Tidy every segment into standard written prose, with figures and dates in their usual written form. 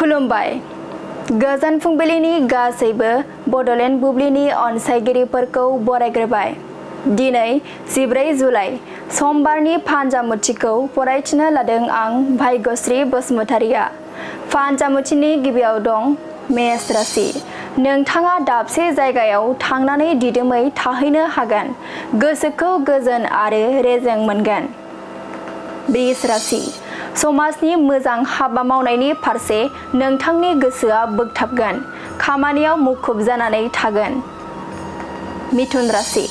खुलुमबाय। गोजोन फुंबिलिनि गासैबो बड'लेण्ड बुब्लिनि अनसायगिरिफोरखौ बरायग्रोबाय। दिनै 14 जुलाइ समबारनि फानजामुथिखौ फरायथिनो लादों आं भाग्यश्री बसुमतारिया। फानजामुथिनि गिबियाव दं मेष राशि। नोंथाङा दाबसे जायगायाव थांनानै दिदोमै थाहैनो हागोन। गोसोखौ गोजोन आरो रेजें मोनगोन। वृष राशि। समाजनि मोजां हाबा मावनायनि फारसे नोंथांनि गोसोआ बोगथाबगोन। खामानियाव मुखुब जानानै थागोन। मिथुन राशि।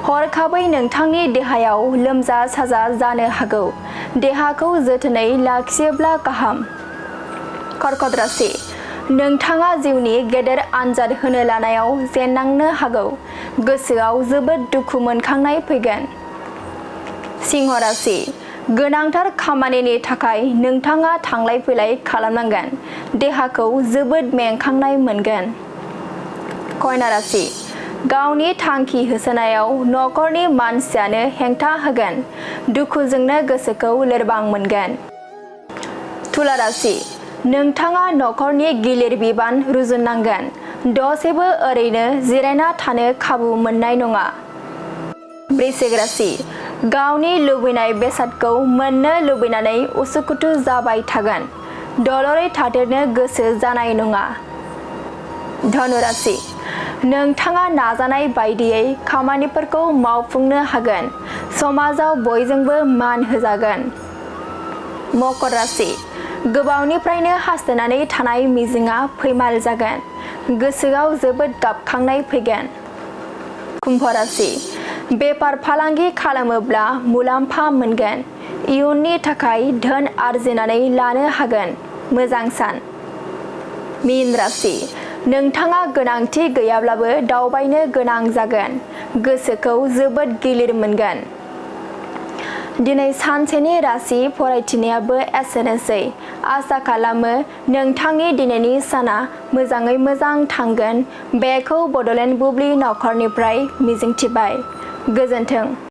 हरखाबै नोंथांनि देहायाव लोमजा साजा जानो हागौ। देहाखौ जोथोनै लाखियोब्ला गाहाम। कर्कट राशि। नोंथाङा जिउनि गेदेर आनजाद होनो लानायाव जेननांनो हागौ। गोसोआव जोबोद दुखु मोनखांनाय फैगोन। सिंह राशि। गोनांथार खामानिनि थाखाय नोंथाङा थांलाय फैलाय खालामनांगोन। देहाखौ जोबोद मेंखांनाय मोनगोन। कन्या राशि। गावनि थांखि होसोनायाव नखरनि मानसियानो हेंथा होगोन। दुखुजोंनो गोसोखौ लोरबां मोनगोन। तुला राशि। नोंथाङा नखरनि गिलिर बिबान रुजुननांगोन। दसेबो ओरैनो जिरायना थानो खाबु मोननाय नङा। वृश्चिक राशि। गावनि लुबैनाय बेसादखौ मोननो लुबैनानै उसुखुथु जाबाय थागोन। दलरै थादेरनो गोसो जानाय नङा। धनु राशि। नोंथाङा नाजानाय बायदियै खामानिफोरखौ मावफुंनो हागोन। समाजाव बयजोंबो मान होजागोन। मकर राशि। गोबावनिफ्रायनो हास्थायनानै थानाय मिजिंआ फैमाल जागोन। गोसोआव जोबोद गाबखांनाय फैगोन। कुम्भ राशि। बेफार फालांगि खालामोब्ला मुलाम्फा मोनगोन। इयुननि थाखाय धोन आरजिनानै लानो हागोन। मोजां सान। मीन राशि। नोंथाङा गोनांथि गैयाब्लाबो दावबायनो गोनां जागोन। गोसोखौ जोबोद गिलिर मोनगोन। दिनै सानसेनि राशि फरायथिनायाबो एसेनोसै। आसा खालामो नोंथांनि दिनैनि साना मोजाङै मोजां थांगोन। बेखौ बड'लेण्ड बुब्लि नखरनिफ्राय मिजिंथिबाय। गोजोन्थों।